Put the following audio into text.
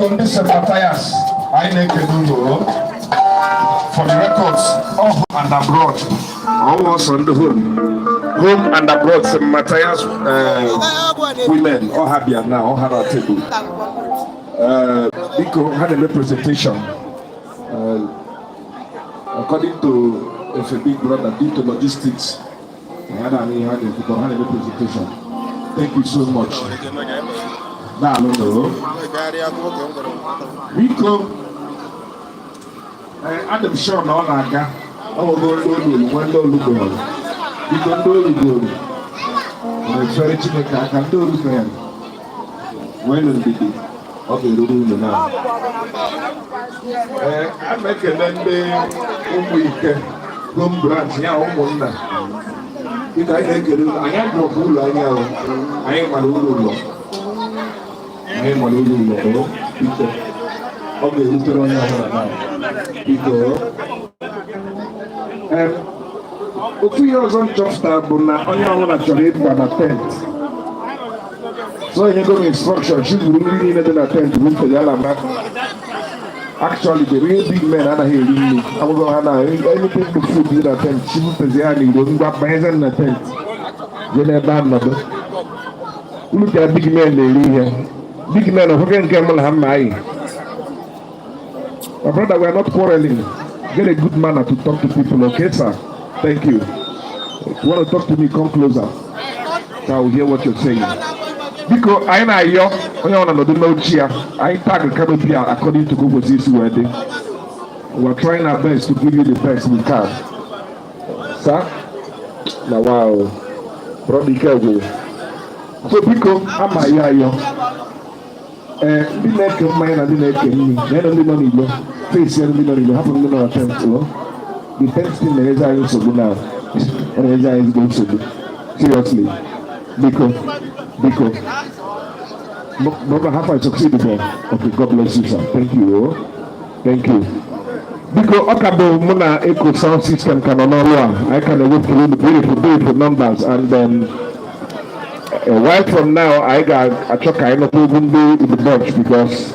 Biko, ndị St. Matthias, anyị na-ekele unu o. For the records, all home and abroad. Ọwụ ọsọ ndị home. Home and abroad, St. Matthias women, all ha bịa now, all ha na table. Biko, ha na-eme presentation. According to Efe Big Brother, due to logistics, ha na-anụ ihe ha na-ekwu, but ha na-eme presentation. Thank you so much. Daalụ nụ. Biko, ee, adị m sure na ọ na-aga. Ọ nwego ndị olulu nwe ndị olugoro. Biko, ndị olugoro na-efere Chineke aka, ndị olugoro nweenụ ndidi, ọ ga-eruru unu na. Ee, a na-ekele ndị ụmụ ike home branch ya, ụmụnna. Biko, anyị na-ekele unu. Anyị agụrọkwa ụlọ anyị ahụ, anyị mara ụlọ ụlọ, anyị mara ụlọ ụlọ o. Biko, ọ ga-erutere onye ọbụla na. Biko. Ofu ihe ọzọ m chọpụtara bụ na onye ọbụla chọrọ ịba na tent, so enyego m instruction chi buru nri niile dị na tent bute ya laba. Actually, the real big men anaghị eri nri agbụghọ ha na anything bụ food dị na tent, chi butezi ha n'iro. Ngwa, banyeze na tent, jee n'ebe a nọdụ. Unu ka big men na-eri ihe. Big men ọhụrụ nke mụ na ha mma anyị. My brother, we are not quarreling. Get a good manner to talk to people, okay, sir? Thank you. If you want to talk to me, come closer, so I will hear what you're saying. Biko, anyị na-ayọ onye ọ na-anọdụ n'oche ya. Anyị tag canopy a according to Google isi wee dị. We are trying our best to give you the best we can. Sir? Na wow. Brother ike gwụrụ. So biko, ama ya ayọ. Ee, ndị na-eke mmanya na ndị na-eke nri, na ndị nọ n'ilo, face ya, ndị nọ n'ilo, hapụ ndị nọ na tent o. The tent thing na-enyezi anyị nsogbu na ọ na-enyezi anyị ezigbo nsogbu. Seriously, biko, biko. Brother, how I succeed before? Okay, God bless you, sir. Thank you. Oh. Thank you. Biko, ọ ka bụ mụ na Eco Sound System ka nọ n'ọrụ a. Anyị ka na-ewepụrụ unu beautiful, beautiful numbers, and a while from now, anyị ga-achọ ka anyị nụkwa egwu ndị Igbo Bunch because